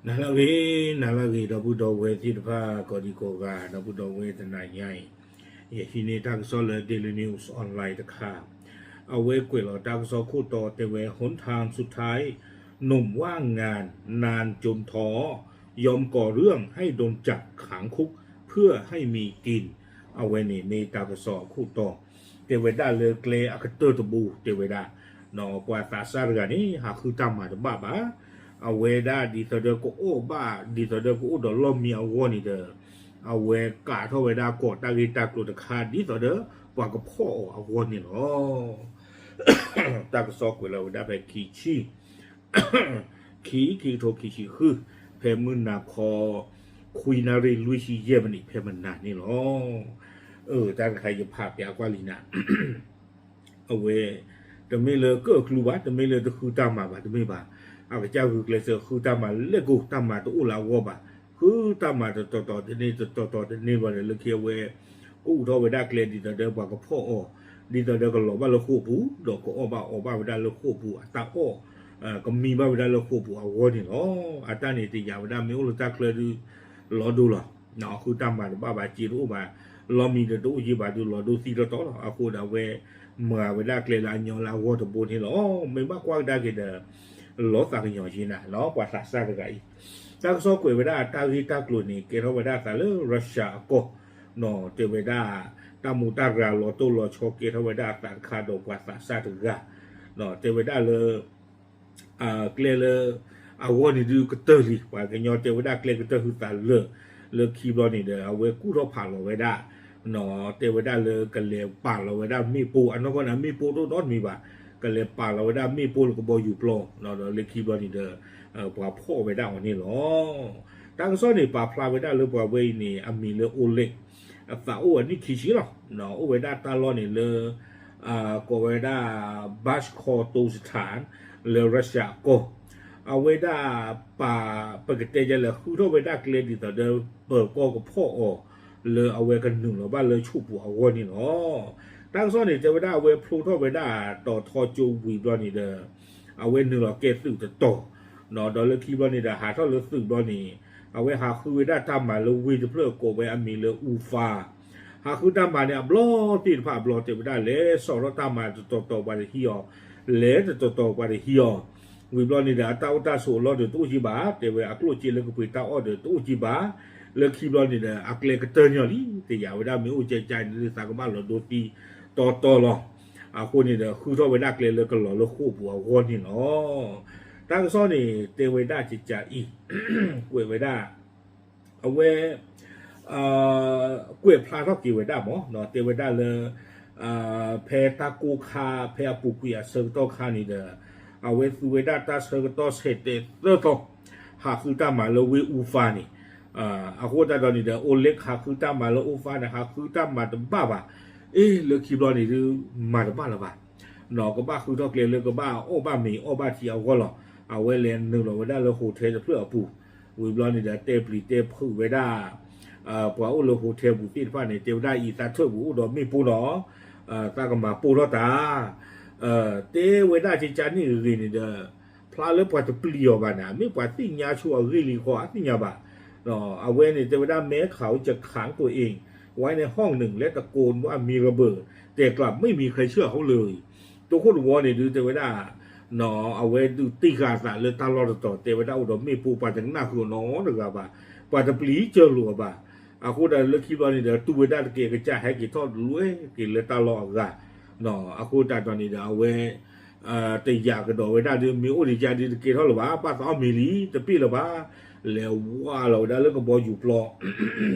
နၤလၢအဂ့ၤ, နၤလၢအဂ့ၤ ဒီပုၢ်ဒီဝဲၢ်သ့ၣ်တဖၣ် ကိးဒံကိးဂၤ ဒီပုၢ်ဒီဝဲၢ်တနၤညါအံၤ, ယဟံးန့ၢ်တၢ်ကစီၣ်လၢ Daily News Online တခါ, အဝဲကွဲးလီၤတၢ်ကစီၣ်ခိၣ်တီတဲဝဲ หนทางสุดท้าย หนุ่มว่างงานนานจนท้อ ยอมก่อเรื่องให้โดนจับขังคุกเพื่อให้มีกิน အဝဲန့ၣ်မ့ၢ်တၢ်ကစီၣ်အခိၣ်တီ, တဲဝဲဒၣ်လၢကျဲအကတၢၢ်တဘိ တဲဝဲဒၣ်, ပှၤသးစၢ်တဂၤန့ၣ် ဟးဃုတၢ်မၤတဘၣ်ဘၣ်, အဝဲဒၣ်ဒ်သိးဒီးကအီၣ်ဘၣ် ဒ်သိးဒီးကအိၣ်ဒီးလီၢ်မံအဂီၢ်န့ၣ်ဒီး, အဝဲကးထီၣ်ဝဲဒၣ်ကိးတၢ်ဂ့ၢ်တၢ်ကျိၤတခါ ဒ်သိးဒီးပှၤကဖီၣ်အီၤအဂီၢ်န့ၣ်လီၤ. တၢ်ကစီၣ်ကွဲးလီၤဝဲဒၣ်ဖဲခံဆံ ခံ ခံကထိခံဆံဃု, ဖဲမုၢ်နၤခီ ခွံနၣ်ရံၣ်လွံၢ်ဆံယဲၢ်မံးနံး ဖဲမနၤန့ၣ်လီၤ. အၢ တၢ်တခါယဖးပျးကွၢ်လံနၤ, အဝဲ တမ့ၢ်လၢကၢၣ်အကျူဘၣ်, တမ့ၢ်လၢတဃုတၢ်မၤဘၣ်, တမ့ၢ်ဘၣ်, အကစၢ်ဃုကျဲစၢးဃုတၢ်မၤလဲၣ်ကိၢ် တၢ်မၤတအိၣ်လၢအဂီၢ်ဘၣ်, ဃုတၢ်မၤတတီၤတီၤတန့ၢ် တတီၤတီၤတန့ၢ်ဘၣ်ဒီး လၢခံအဝဲ ကအုးထီၣ်ဝဲဒၣ်ကျဲဒ်သိးဒီးပှၤကဖီၣ်အီၤ, ဒ်သိးဒီးကလီၤဘၣ်လၢဃိာ်ပူၤ ဒီးကအီၣ်ဘၣ်အီဘၣ်ဝဲဒၣ်လၢဃိာ်ပူၤ အတၢ်အီၣ် ကမံဘၣ်ဝဲဒၣ်လၢဃိာ်ပူၤအဂီၢ်န့ၣ်လီၤ. အတၢ်န့ၣ်တယာ်ဝဲဒၣ်မ့ၢ်အိၣ်လၢတၢ်ချၢဒုး လီၤဒိလီၤ, ဃုတၢ်မၤတဘၣ်ဘၣ် စ့တအိၣ်ဘၣ်, လီၢ်မံဒီးတအိၣ်က့ဘၣ်ဒုး လီၤဒိသံတီတီလီၤ. အဃိဒီးအဝဲ မၤဝဲဒၣ်ကျဲလၢအညီလၢအဂီၢ်တဘိန့ၣ်လီၤ. မ့ၢ်ဘၣ်ကွၢ်ကဒါက့ၤဒီး လီၤသးကညီၤက့ၤနၤလီၤ ပှၤသးစၢ်တဂၤအံၤ, တၢ်ကစီၣ်ကွဲးဝဲဒၣ်တၢ်ဂ့ၢ်တၢ်ကျိၤန့ၣ် ကဲထီၣ်ဝဲဒၣ်အသးလၢ Russia အကီၢ်, တဲဝဲဒၣ် တၢ်မူးတၢ်ရၤလီၤတိၢ်လီၤဆီ ကဲထီၣ်ဝဲဒၣ်အသးတခါဒီးပှၤသးစၢ်တဂၤ, တဲဝဲဒၣ်လၢ ကျဲလၢ အဂီၢ်န့ၣ်ဒုးကတၢၢ်လံ, ပှၤကညီတဲဝဲဒၣ်ကျဲကတၢၢ်ဟုသးလၢာ်, လၢခံဘျီန့ၣ်ဒီး အဝဲကူၣ်ထီၣ်ဖးလီၤဝဲဒၣ်, တဲဝဲဒၣ်လၢကလဲၤပာ်လီၤဝဲဒၣ်မ့ၣ်ပိၢ်, အနီၢ်ကီၢ်န့ၣ် မ့ၣ်ပိၢ်တအိၣ်နီတမံၤဘၣ်, ကလဲၤပာ်လီၤဝဲဒၣ်မ့ၣ်ပိၢ်လၢကဘီယူၤပျီ, ဒီးလၢခံဘျီန့ၣ်ဒီး ပှၤဖီၣ်ဝဲဒၣ်အီၤန့ၣ်လီၤ. တၢ်ကစီၣ်န့ၣ် ပာ်ဖျါဝဲဒၣ်လၢပှၤဝဲအံၤန့ၣ် အမံၤလၢ Oleg, အသးအိၣ်အနံၣ်ခံဆံလီၤ. အိၣ်ဝဲဒၣ်တၢ်လီၢ်န့ၣ်လၢ ကိးဝဲဒၣ် Bashkortostan လၢ Russia အကီၢ်, အဝဲဒၣ်ပာ် ပကတဲဒ်လဲၣ် ဃုထီၣ်ဝဲဒၣ်ကျဲဒ်သိးဒီး ပၢၤကီၢ်ကဖီၣ်အီၤ လၢအဝဲကနုာ်လီၤဘၣ်လၢဆိၣ်ပူၤအဂီၢ်န့ၣ်လီၤ. တၢ်ကစီၣ်န့ၣ် တဲဝဲဒၣ်အဝဲဖျိထီၣ်ဝဲဒၣ်တီၤထီကၠိဝံၤဘျီန့ၣ်ဒီး အဝဲနုာ်လီၤကဲသုးတတီၤ, ဒီးလၢခံဘျီန့ၣ်ဒီး ဟးထီၣ်လၢသုးဘျီန့ၣ် အဝဲဟးဃုဝဲဒၣ်တၢ်မၤလၢဝ့ၢ်တဖျၢၣ်ကိးဝဲအမံၤလၢ Ufa, ဟးဃုတၢ်မၤန့ၣ် အဘျီသ့ၣ်တဖၣ်အဘျီ တဲဝဲဒၣ် လဲၤစိာ်ထီၣ်တၢ်မၤတတီၤတီၤပှၤတဟံးအီၤ, လဲၤတတီၤတီၤပှၤတဟံးအီၤ, ဝံၤဘျီန့ၣ်ဒီး အတၢ်အိၣ်တၢ်ဆိးအလီၢ်ဒီးတအိၣ်က့ဘၣ်, တဲဝဲအကျိၣ်စ့လၢကပှ့ၤတၢ်အီၣ်ဒီးတအိၣ်က့ဘၣ်, လၢခံဘျီန့ၣ်ဒီး အကျဲကတၢၢ်န့ၢ်အီၤလံ, တယာ်ဝဲဒၣ်မ့ၢ်အိၣ်ကကန့ၣ် သးကဘၣ်လီၤဒိသံတီတီလီၤ. အဃိန့ၣ်ဒီး ဃုထီၣ်ဝဲဒၣ်ကျဲလၢကလီၤလၢဃိာ်ပူၤအဂီၢ်န့ၣ်လီၤ. တၢ်ကစီၣ်န့ၣ် တဲဝဲဒၣ်ကကအံၤ ကွဲးဝဲဒၣ် အဝဲ ကွဲးဖျါထီၣ်က့ၤဝဲဒၣ်မး တဲဝဲဒၣ်လၢ ဖဲတၢ်ကိၢ်ခါ ဖဲအပူၤကွံာ်အဆၢကတီၢ်ခါန့ၣ်ဒီး အဝဲသူဝဲဒၣ်တၢ်ဆၢကတီၢ်ဆဲးတဲသၢသီ ဟးဃုတၢ်မၤလၢဝ့ၢ် Ufa န့ၣ်, အဃိသတးဒီးန့ၣ်ဒီး Oleg ဟးဃုတၢ်မၤလၢ Ufa န့ၣ် ဟးဃုတၢ်မၤတဘၣ်ဘၣ်, အ့ လၢခံဘျီန့ၣ်ဒုး မၤတဘၣ်လၢၤဘၣ် ကဘၣ်ဃုထီၣ်ကျဲလၢကဘၣ်အီၣ်ဘၣ်မ့ၤအီၣ်ဘၣ်ထံအဂီၢ်လီၤ. အဝဲလဲၤနုာ်လီၤဝဲဒၣ်လၢ hotel တဖျၢၣ်အပူၤ, ဝံၤဘျီန့ၣ်ဒီး တဲပျံၤတဲဖုးဝဲဒၣ် ပှၤအိၣ်လၢ hotel ပူၤသ့ၣ်တဖၣ်န့ၣ် တဲဝဲဒၣ်အံၤသးထၢၣ်ပူၤအိၣ်ဒီးမ့ၣ်ပိၢ်နီၤ, သးကမၤပိၢ်ထီၣ်တၢ် တဲဝဲဒၣ်ကကန့ၣ်ဂ့ၤဂ့ၤန့ၣ်ဒီး ဖျါလၢပှၤတပျံၤအီၤဘၣ်န့ၣ် မ့ၢ်ပှၤသ့ၣ်ညါဆိအဂ့ၢ်လံဃီ အသ့ၣ်ညါဘၣ်. အဝဲန့ၣ်တဲဝဲဒၣ် မဲခးအူကခးကိၣ်အ့ၣ် ဝဲန့ၣ် ห้องหนึ่ง และตะโกนว่ามีระเบิด แต่กลับไม่มีใครเชื่อเขาเลย တိခိၣ်တဝီန့ၣ်ဒုးတဲဝဲဒၣ် အဝဲဒုးတံၢ်ဃာ်အသးလၢတၢ်လီၢ်တတီၤ တဲဝဲဒၣ်အိၣ်ဒီးမ့ၣ်ပိၢ်ပှၤတကနၣ်ဃုာ်နီတဂၤဘၣ်, ပှၤတပျံၤစၢၤလိာ်အီၤဘၣ်. အဃိဒီးလၢခံဘျီန့ၣ်ဒီး တူၢ်ဝဲဒၣ်တကဲးကစၢ်ဟဲက့ၤထီၣ်လွဲက့ၤလၢတၢ်လီၢ်အဂၤ, အဃိသတးဒီးန့ၣ်ဒီး အဝဲ တယာ်ကဒီးဝဲဒၣ်ဒုး မ့ၢ်အိၣ်ဒံးကဒုးတကဲထီၣ်လၢၤဘၣ်, ဘၣ်သးအီၣ်မ့ၤလံ တပ့ၢ်လၢၤဘၣ်, လဲၤဝါလီၤဝဲဒၣ်လၢကဘီယူၤပျီ လၢ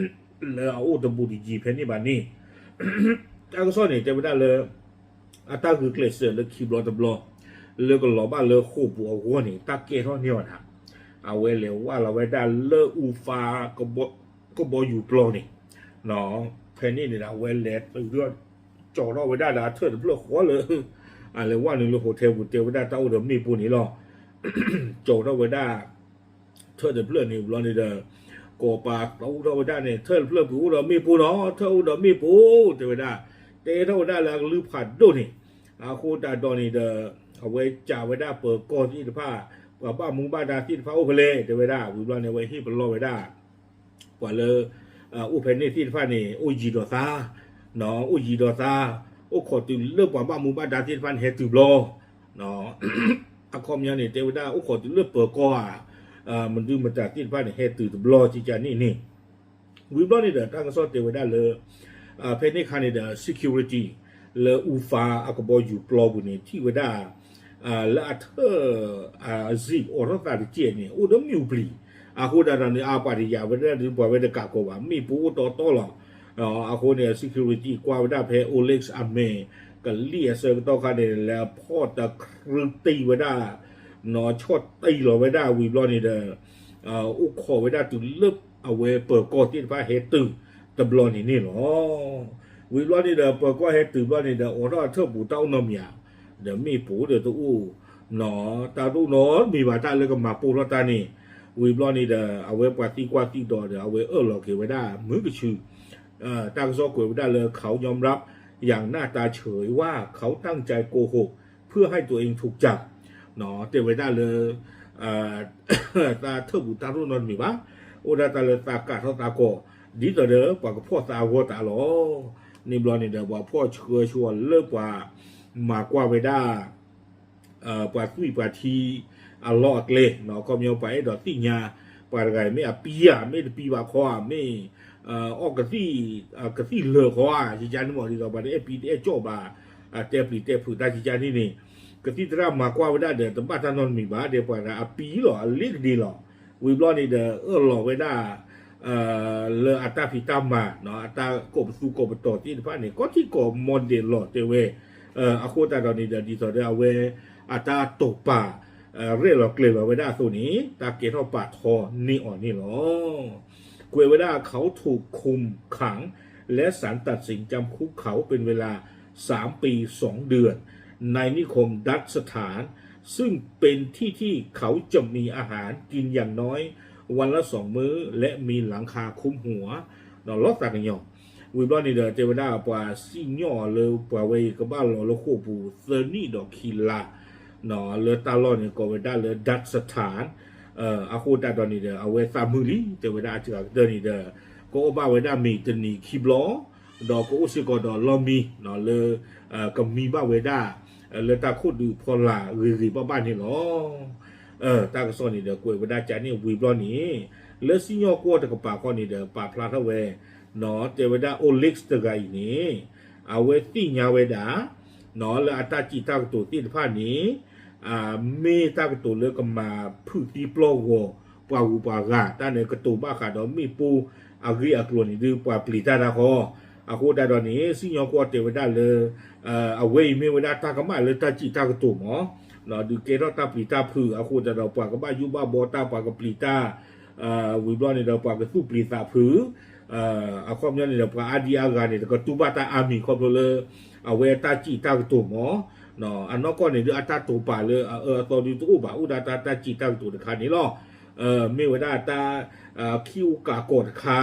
အအိၣ်တဘူးတယံၤဖဲန့ၣ်ဘၣ်န့ၣ်, တၢ်ကစီၣ်န့ၣ် တဲဝဲဒၣ်လၢ အတၢ်ဂုာ်ကျဲးစၢးလၢခံဘျီတဘျီ လၢကလီၤဘၣ်လၢဃိာ်ပူၤအဂီၢ်န့ၣ် တၢ်ကဲထီၣ်န့ၢ်အီၤဒၣ်, အဝဲလဲၤဝါလီၤဝဲဒၣ်လၢ Ufa ကဘီယူၤပျီန့ၣ်, ဖဲန့ၣ်န့ၣ်ဒီး အဝဲလဲၤတုၤ ကၠီၤထီၣ်ဝဲဒၣ်ဒီးအထၢၣ်တဖျၢၣ်ဃီလၢ အလဲၤဝဲနုာ်လၢ hotel ပူၤ တဲဝဲဒၣ်တၢ်အိၣ်ဒီးမ့ၣ်ပိၢ်န့ၣ်လီၤ. ကၠီၤထီၣ်ဝဲဒၣ် ထၢၣ်တဖျၢၣ်န့ၣ်ဘျီန့ၣ်ဒီး ကိးပာ်သးအိၣ်ထီၣ်ဝဲဒၣ်န့ၣ် ထၢၣ်တဖျၢၣ်ပူၤအိၣ်ဒီးမ့ၣ်ပိၢ်နီၤ, ထၢၣ်အိၣ်ဒီးမ့ၣ်ပိၢ် တဲဝဲဒၣ်, တဲထီၣ်ဝဲဒၣ်လၢအကလုၢ်ဖးဒိၣ်န့ၣ်, အဃိသတးဒီးန့ၣ်ဒီး အဝဲကးဝဲဒၣ်ပၢၤကီၢ်သ့ၣ်တဖၣ် ပှၤဘၣ်မူဘၣ်ဒါသ့ၣ်တဖၣ်အိၣ်ဖဲလဲၣ် တဲဝဲဒၣ်. ဝံၤဘျီန့ၣ် အဝဲဟ့ၣ်ပလီၢ်ဝဲဒၣ် ပှၤလၢ အိၣ်ဖဲန့ၣ်သ့ၣ်တဖၣ်န့ၣ် အိၣ်ယံၤဒီးသါ, အိၣ်ယံၤဒီးသါ, အိၣ်ခိးတုၤလၢပှၤဘၣ်မူဘၣ်ဒါသ့ၣ်တဖၣ်န့ၣ် ဟဲတုၤဘျီ အခီပညီန့ၣ် တဲဝဲဒၣ် အိၣ်ခိးတုၤလၢပၢၤကီၢ်ဧါ, မနုၤမတၤသ့ၣ်တဖၣ်န့ၣ် ဟဲတုၤတဘျီ ကကန့ၣ်န့ၣ်. ဝံၤဘျီန့ၣ်ဒီး တၢ်ကစီၣ်တဲဝဲဒၣ်လၢ ဖဲန့ၣ်ခါန့ၣ်ဒီး security လၢအူဖါအကဘီယူၤပျီပူၤန့ၣ် ထံၣ်ဝဲဒၣ် လၢအထၢၣ် အစံၣ်အိးထီၣ်သးတကဲးန့ၣ် အိၣ်ဒီးမ့ၣ်အူပျံၤ, အဃိဒၣ်ဒီးန့ၣ် အပှၤတယာ်ဝဲဒၣ်ဒီး ပှၤဝဲတကးကီးဘၣ် မ့ၣ်ပိၢ်အိၣ်တီတီလီၤ. အဃိန့ၣ် security ကွၢ်ဝဲဒၣ်ဖဲ Oleg အမဲာ်ကလံၣ်အဆၢကတီၢ်ခါန့ၣ် လဲၤဖီၣ်တခရူတံၢ်ဝဲဒၣ် ဆီၣ်တံၢ်လီၤဝဲဒၣ် ဝံၤဘျီန့ၣ်ဒီး အိၣ်ခိးဝဲဒၣ်တုၤလၢအဝဲပၢၤကီၢ်သ့ၣ်တဖၣ်ဟဲတုၤတဘျီန့ၣ်န့ၣ်လီၤ. ဝံၤဘျီန့ၣ်ဒီး ပၢၤကီၢ်ဟဲတုၤဘျီန့ၣ်ဒီး အိးထီၣ်အထၢၣ်ပူၤတၢ်အိၣ်နီတမံၤဧါ, ဒီးမ့ၣ်ပိၢ်ဒီးတအိၣ် တၢ်တအိၣ်နီတမံၤဘၣ် တၢ်လၢကမၤပိၢ်ထီၣ်တၢ်န့ၣ်. ဝံၤဘျီန့ၣ်ဒီး အဝဲပှၤသံကွၢ်သံဒိးဒီး အဝဲအၢၣ်လီၤက့ၤဝဲဒၣ်မုၢ်ကဆူး တၢ်ကစီၣ်ကွဲးဝဲဒၣ်လၢ เขายอมรับอย่างหน้าตาเฉยว่าเขาตั้งใจโกหกเพื่อให้ตัวเองถูกจับ တဲဝဲဒၣ်လၢ သးထၢၣ်ပူၤတၢ်တအိၣ်နီတမံၤဘၣ်, အိၣ်ဒၣ်တၢ်လၢသးကးထီၣ်သးကီး ဒ်သိးဒီးပှၤကဖီၣ်သးအဂီၢ်တၢ်လီၤ. န့ၣ်ဘျီန့ၣ်ဒီး ပှၤဖီၣ်ဆှၢဆှီလၢပှၤမၤကွၢ်ဝဲဒၣ် ပှၤသွံၣ်ပှၤထံအလီၢ်အကျဲ ခီပညီပှၤအဲၣ်ဒိးသ့ၣ်ညါ ပှၤတဂၤအံၤ မ့ၢ်အပံဧါ မ့ၢ်တပံဘၣ်ခီဧါ မ့ၢ် အီၣ်ကသံၣ် ကသံၣ်လၢာ်ခီဧါ ကကန့ၣ်မ့ၢ် ဒ်သိးပှၤတအဲၣ်ပံ တအဲၣ်ကၠီၣ်ဘၣ် တဲပျံၤတဲဖုးတၢ်ကကန့ၣ်န့ၣ် ကသံၣ်သရၣ်မၤကွၢ်ဝဲဒၣ်ဒီး တဘၣ်တၢ်နီတမံၤဘၣ် ဒီးပှၤတဂၤအပံလီၤ အလ့ၣ်ကဒ့လီၤ. ဝံၤဘျီန့ၣ်ဒီး အၢၣ်လီၤဝဲဒၣ် လၢအတၢ်ဖံးတၢ်မၤ အတၢ်ကိးပသူကိးပတီၤသ့ၣ်တဖၣ်န့ၣ် ကီထံကီးမီဒဲးလီၤတဲဝဲ. အဃိသတးဒီးန့ၣ်ဒီး ဒ်သိးဒီးအဝဲ အတၢ်တိာ်ပာ် ရဲၣ်လီၤကျဲၤလီၤဝဲဒၣ်အသိးန့ၣ် တၢ်ကဲထီၣ်ပာ်ထီန့ၢ်အီၤန့ၣ်လီၤ. ကွဲးဝဲဒၣ် เขาถูกคุมขัง และศาลตัดสินจำคุกเขาเป็นเวลา สามปีสองเดือน ในนิคมดัชสถาน ซึ่งเป็นที่ที่เขาจะมีอาหารกินอย่างน้อยวันละสองมื้อ และมีหลังคาคลุมหัว လီၤသးကညီၤ. ဝံၤဘျီန့ၣ်ဒီး တဲဝဲဒၣ်ပှၤစံၣ်ညီၣ်အီၤလၢပှၤဝဲအံၤကဘၣ်လီၤလၢဃိာ်ပူၤသၢနံၣ်ဒီးခံလါ လၢတၢ်လီၢ်န့ၣ် ကိးဝဲဒၣ်လၢ Dagestan အဃိသတးဒီးန့ၣ်ဒီး အဝဲသးမုာ်လံ တဲဝဲဒၣ်အစှၤကတၢၢ်န့ၣ်ဒီး ကအိၣ်ဘၣ်ဝဲဒၣ်မ့ၤတနံၤခံဘျီ ဒီးကအိၣ်စ့ၢ်ကီးဒီးလီၢ်မံလၢ ကမံဘၣ်ဝဲဒၣ် လၢတၢ်ခိၣ်ဒုးဖီလာ်ဂ့ၤဂ့ၤဘၣ်ဘၣ်န့ၣ်လီၤ. တၢ်ကစီၣ်န့ၣ်ဒီး ကွဲးဝဲဒၣ်ကန့ၣ်ဝံၤဘျီန့ၣ် လၢစံၣ်ညီၣ်ကွီၢ်တကပၤဃီန့ၣ်ဒီး ပာ်ဖျါထီၣ်ဝဲ တဲဝဲဒၣ် Oleg တဂၤအံၤန့ၣ် အဝဲသ့ၣ်ညါဝဲဒၣ် လၢအတၢ်စံးတၢ်ကတိၤသ့ၣ်တဖၣ်န့ၣ် မ့ၢ်တၢ်ကတိၤလၢကမၤဖုးသံပျီၢ်ဂီၤ ပှၤဂုၤပှၤဂၤ တၢ်န့ၣ်ကတိၤဘၣ်ဃးဒီးမ့ၣ်ပိၢ်အဂ့ၢ်အကျိၤန့ၣ်ဒုး ပှၤပျံၤတၢ်တၢ်ဃီ. အဃိသတးဒီးန့ၣ် စံၣ်ညီၣ်ကွီၢ်တဲဝဲဒၣ်လၢ အဝဲအံၤမ့ၢ်ဝဲဒၣ်တၢ်ကမၣ်လၢတၢ်စံးတၢ်ကတိၤမး ဒုးကဲထီၣ်တၢ်ပျံၤတၢ်ဖုး အဃိသတးဒီး ပှၤကဘၣ်ယိၣ်ဘၣ်ဘီတၢ် ပှၤကပျံၤတၢ် ဝံၤဘျီန့ၣ်ဒီး ပှၤကသူၣ်ပျံၤသးဖုး အခီပညီန့ၣ်ဒီး ပှၤအါဒံအါဂၤန့ၣ် တကတူၢ်ဘၣ်တၢ်အါမံၤခီဖျိလၢ အဝဲအတၢ်စံးတၢ်ကတိၤမး အနီၢ်ကီၢ်န့ၣ်ဒုး အတၢ်တိာ်ပာ်လၢအအၢအသီဒုးတအိၣ်ဘၣ် အိၣ်ဒၣ်တၢ်တၢ်စံးတၢ်ကတိၤတခါန့ၣ်လီၤ. မ့ၢ်ဝဲဒၣ်တၢ် ခံအိၣ်ကးကီးတခါ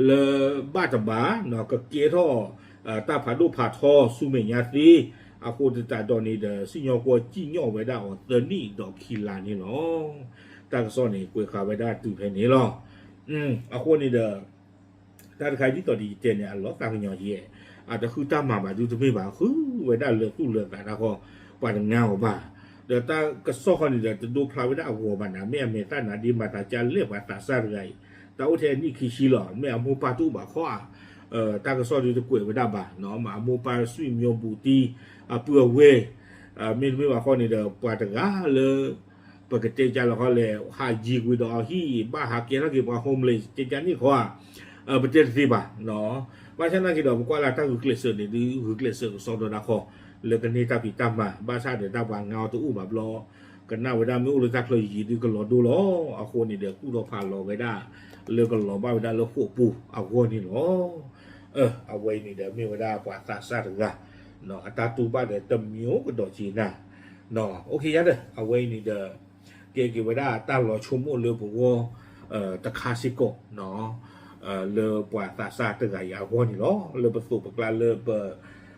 လၢဘၣ်တဘၣ် ကကဲထီၣ် တၢ်ဖးဒိၣ်ဖးထီဆူမဲာ်ညါသ့ အဃိသတးဒီးန့ၣ်ဒီး စံၣ်ညီၣ်ကွီၢ်စံၣ်ညီၣ်ဝဲဒၣ်အီၤသၢနံၣ်ဒီးခံလါန့ၣ်လီၤ. တၢ်ကစီၣ်န့ၣ် ကွဲးဃာ်ဝဲဒၣ်တုၤဖဲန့ၣ်လီၤ. အဃိန့ၣ်ဒီး တၢ်တခါဒ်သိးဒီးယတဲန့ၣ် အလီၤသးကညီၤယဲၢ် အတဃုတၢ်မၤဘၣ်ဒုးတမ့ၢ်ဘၣ် ဃုဝဲဒၣ်လၢသူၣ်လၢသးတၢ်ဃီ ပှၤတငါအီၤဘၣ်. ဒီးတၢ်ကစီၣ်ဃီန့ၣ်ဒီး တဒိဖျါဝဲဒၣ်အဂီၤဘၣ်နၤ မ့ၢ်အမဲာ်သၣ်နၤဒ်မၤသးကၢ်လဲၣ်ပှၤသးစၢ်တဂၤအံၤ တၢ်အိၣ်ထဲအနံၣ်ခံဆံလီၤ မ့ၢ်အမိၢ်ပၢ်တအိၣ်ဘၣ်ခီဧါ. တၢ်ကစီၣ်ဒုးတကွဲးဝဲဒၣ်ဘၣ် မ့ၢ်အမိၢ်ပၢ်ဆွံၣ်မျိုးဘူၣ်တံ အပုၢ်အဝဲၢ် မ့တမ့ၢ်ဘၣ်ဃီန့ၣ်ဒီး ပှၤတဂၤလၢ ပကတဲကၢ်လီၤဃီလဲၣ် ဟးယံၤကွံာ်ဒီးအဟံၣ် ဘၣ်ဟးကဲထီၣ်က့ၤပှၤ homeless ကဲကၢ်န့ၣ်ခီဧါ ပတဲတသ့ဘၣ်. ဘၣ်ဆၣ်နာ်က့ဒီး ပကွၢ်လၢတၢ်ဂုာ်ကျဲးစၢးန့ၣ်ဒုး ဂုာ်ကျဲးစၢးကစီဒီဒၣ်ဃီ လၢကန့ၢ်တၢ်ဖံးတၢ်မၤ ဘၣ်ဆၣ်ဒီးတၢ်ပှၤငါအီၤတအိၣ်ဘၣ်ဘျီ ကနၣ်ဝဲဒၣ်မ့ၢ်အိၣ်လၢတၢ်ချၢယံၤဒုးကလီၤဒိလီၤ. အဃိန့ၣ်ဒီး ကူၣ်ထီၣ်ဖးလီၤဝဲဒၣ် လၢကလီၤဘၣ်ဝဲဒၣ်လၢဃိာ်ပူၤအဂီၢ်န့ၣ်လီၤ. အဝဲအံၤန့ၣ်ဒီး မ့ၢ်ဝဲဒၣ်ပှၤသးစၢ်တဂၤ အတၢ်တူၢ်ဘၣ်ဒီးတမံၤအိၣ်ကဒီးက့ၤနၤ အိၣ်ခ့ယါဒီး အဝဲအံၤန့ၣ်ဒီး ကဲက့ၤဝဲဒၣ်တၢ်လီၤဆိကမိၣ်လၢပဂီၢ် တခါစ့ၢ်ကီး လၢပှၤသးစၢ်တဂၤအံၤအဂီၢ်န့ၣ်လီၤ. လၢပသိးပကျါလၢပ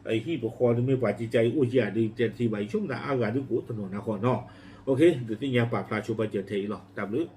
ဟံၣ်ပဃီဒ်မ့ၢ်ပှၤကကါအံၤအိၣ်ယၤဒ်တဲတသ့ဘၣ်, ယဆိကမိၣ်သးအါဂၤဒ်ကအိၣ်တနီၤနၤဃီနီၤ. ဒုးသ့ၣ်ညါပာ်ဖျါဆိပာ်စၢၤထဲအံၤလီၤ. တၢ်ဘျုး.